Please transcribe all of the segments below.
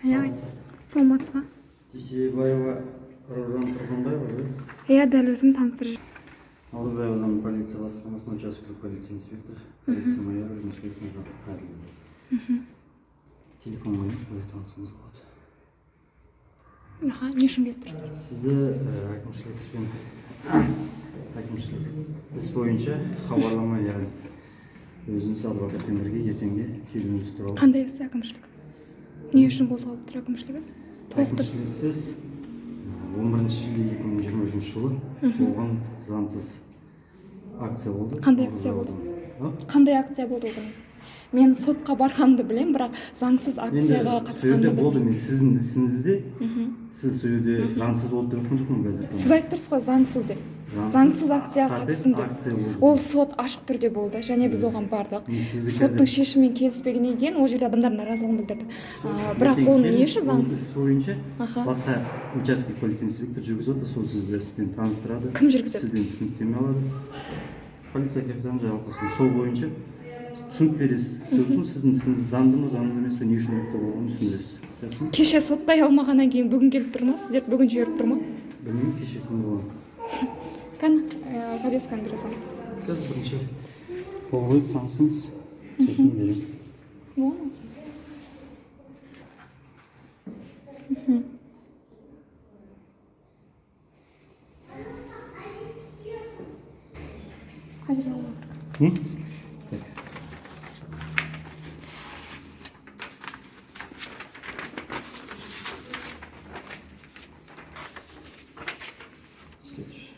Иә, саламатсыз ба? Дүйсебаева Аружан Тұрғынбайқызы. Иә, дәл өзім, таныстырып. Наурызбай ауданы полиция басқармасының учаскелік полиция инспекторы, полиция майоры Жүнісбек Нұржан Әділұлы. Телефон қойыңыз, былай танысуыңыз болады. Аха, не үшін келіп тұрсыздар? Сізді әкімшілік іспен, әкімшілік іс бойынша хабарлама, яғни өзіңіз адвокатпен бірге ертеңге келуіңіз туралы. Қандай іс әкімшілік? Не үшін қозғалып тұр әкімшілік іс? Толықтырып. Әкімшілік іс 11 шілде 2023 жылы болған заңсыз акция болды. Қандай акция болды? А? Қандай акция болды ол күні? Мен сотқа барғанымды білемін, бірақ заңсыз Енді акцияға сол жерде қатысқанымды болды, білмеймін. мен сіздің ісіңізде, сіз сол жерде заңсыз болды деп жатқан жоқпын қазір. Сіз айтып тұрсыз ғой заңсыз деп. Заңсыз Заңсыз акцияға протест қатыстым деп. акция болды. Ол сот ашық түрде болды және біз оған бардық. Мен сізді Соттың қазір- шешімімен келіспегеннен кейін ол жерде адамдар наразылығын білдірді. Бірақ Ертең оның келіп, не үшін ол заңсыз? іс бойынша Аха. басқа учаскелік полиция инспектор жүргізіп отыр, сол сізді іспен таныстырады. Кім жүргізеді? Сізден түсініктеме алады. Полиция капитаны Жарылқасын, сол бойынша түсінік бересіз. Сосын сіздің ісіңіз заңды ма, заңды емес пе, не үшін оқтау болғанын түсіндіресіз. Жақсы ма? Кеше соттай алмағаннан кейін бүгін келіп тұр ма? Сіздер бүгін жіберіп тұр ма? Білмеймін, кеше кім болған. Кәні, повестканы бере салыңыз. Қазір бірінші қол қойып танысыңыз, сосын беремін. Бола ма? Қай жерге алу керек? М? Так. Следующий.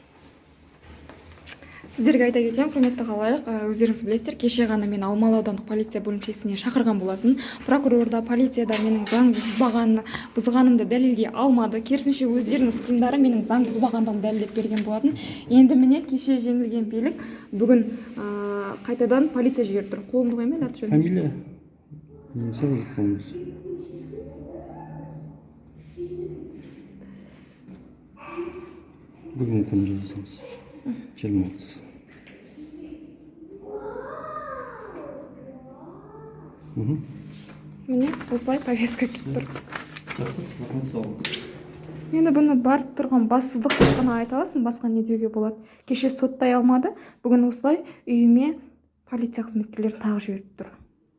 Сіздерге айта кетемін, құрметті халайық, өздеріңіз білесіздер, кеше ғана мен Алмалы аудандық полиция бөлімшесіне шақырған болатын. Прокурор да, полиция да менің заң бұзғанымды дәлелдей алмады. Керісінше, өздерінің скриндары менің заң бұзбағандығымды дәлелдеп берген болатын. Енді міне, кеше жеңілген билік бүгін қайтадан полиция жіберіп тұр. Қолымды қоймай аты жөнін. Фамилия? Немесе қолыңыз. Бүгін күн жазасаңыз. 20:30. Мхм. Міне, осылай повестка келіп тұр. Жақсы, рахмет, сау болыңыз. Енді бұны барып тұрған бассыздық деп қана айта аласың, басқа не деуге болады? Кеше соттай алмады, бүгін осылай үйіме полиция қызметкерлерін тағы жіберіп тұр.